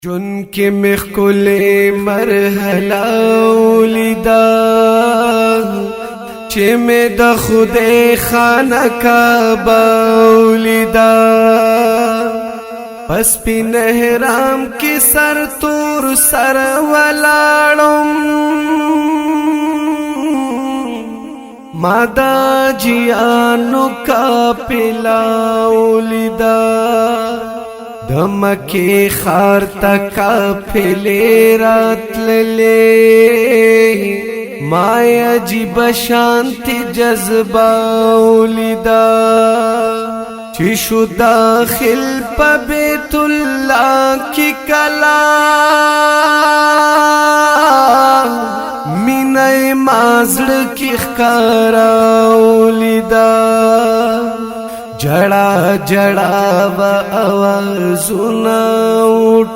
جون کې مخ کولې مرحله ولیدا، چې مې د خدای خانه کعبه ولیدا. پس پین احرام کې سر تور سر ولاړم، ما دا جیانو کا پلا ولیدا. د مکې خار تک پلې راتللې، ما عجیب شانتی جذبه ولیدا. چې شو داخل په بیت الله کې کلا، مینه مازړ کې ښکارا ولیدا. جړا جړا و اوازونه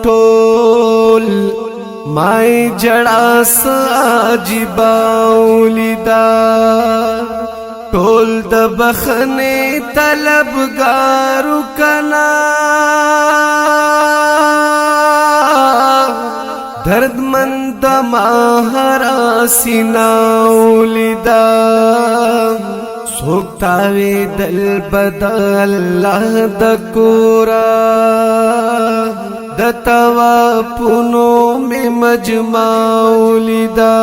ټول، مای جړا ساجبا ولیدا. ټول د بخنه طلبګارو کنا، درد مند ماهرا سینا ولیدا. سوکتاوی دل بدل الله د کورا، د تواپونو می مجمع ولیدا.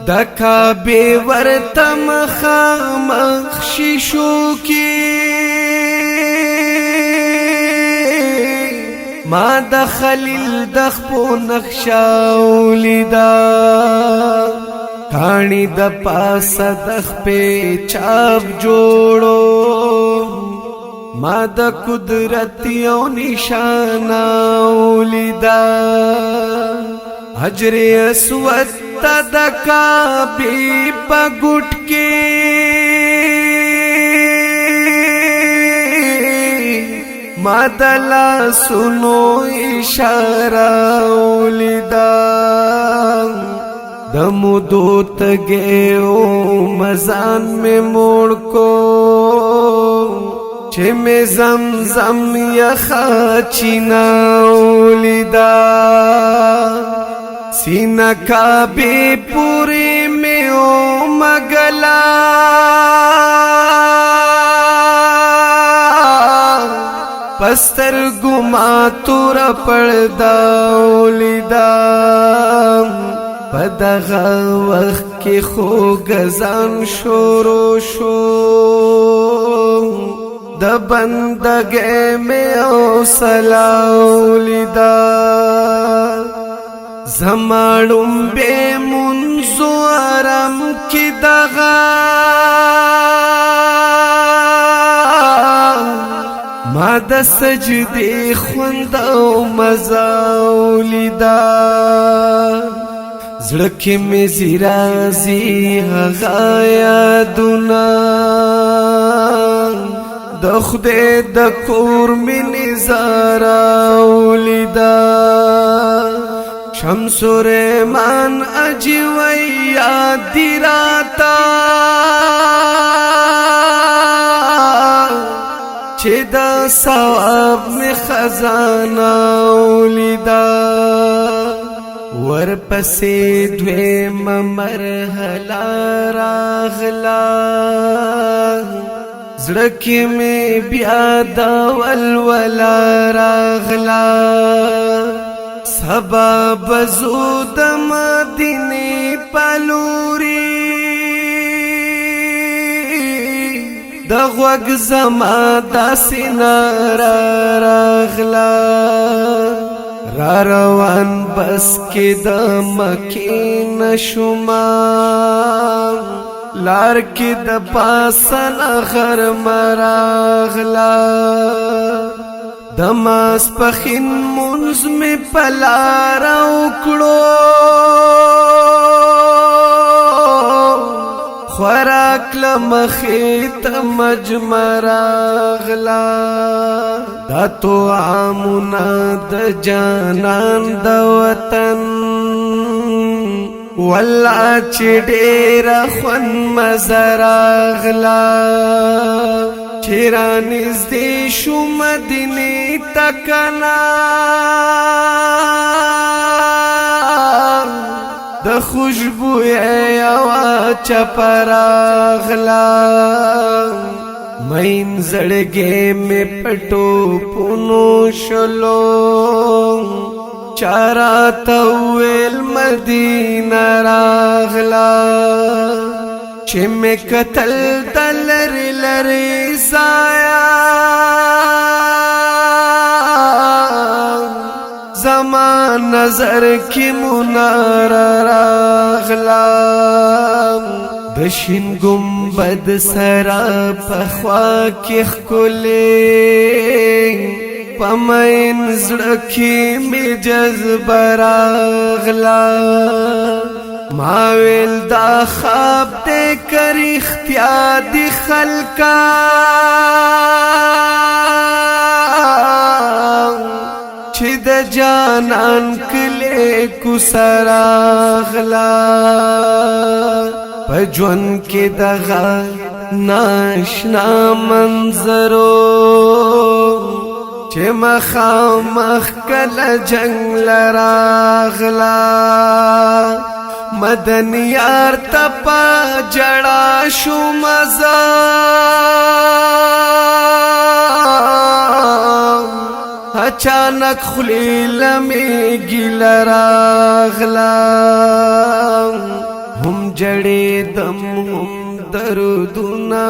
د کعبه ورته مخامخ شیشو کې، ما د خلیل د خپو نقشا ولیدا. کانی د پاسه د خپې چاپ جوړو، ما د قدرت یو نشانه ولیدا. حجر اسود ته د کعبې په ګټ کې، ما د لاسونو اشاره ولیدا. د مودو تګیو مزان می موړ کو، چې می زمزم یخا چینا ولیدا. سینا کعبه پوری می او مګلا، پستر ګما تور پړدا ولیدا. په دغه وخت کې خو غزان شروع شو، د بندګې مې او سلاولیدا. زماړم به منزو آرام کې دغه، ما د سجدې خوند او مزه ولیدا. زړه کې مې زیرازي هغه یادونه، د خدای د کور مې نظاره ولیدا. شمس الرحمن اجوي یاد دی راتا، چې دا ثواب می خزانه ولیدا. ورپسې دویم مرحله راغلا، زړه کې مې بیا د ولولا راغلا. سبا بزو د مدینه پلوري، د غوږ زما د سینا راغلا. را روان بس کې د مکې نشوما، لار کې د پاسن غر مراغلا. د ماس پخین منز می پلار وکړو، خوراک لمخې ته مجمع راغلا. دا تو عامنا د جانان د وطن، ولا چې ډېر خون مزه راغلا. چې را نږدې شو مدینې ته کنا، د خوشبو یو چپراغلا. مین زړګې می پټو پونو شلو، چارا تویل مدینه راغلا. چې می قتل دلر لری زایا، زما نظر کې منار راغلا. د شین ګمبد سرا پخوا کې خکلې، پمین زړه کې می جذب راغلا. ما ویل دا خواب دې کریختیا دی خلقا، چې د جانان کله کو سراغلا. په ژوند کې دغه ناشنا منظرو، چې مخامخ کله جنگ لراغلا. مدن یار تپا جڑا شو مزا، اچانک خلی لمی گل راغلا. هم جڑې دم هم دردونه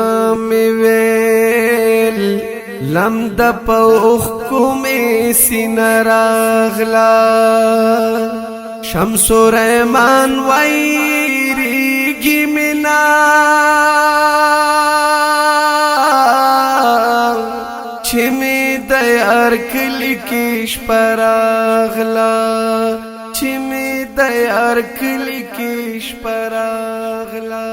می ویل، لم د پوخ کومې سین راغلا. شمس الرحمن وایریږي منا، چې می د یار کلی کې شپه راغله، چې می د یار کلی کې شپه راغله.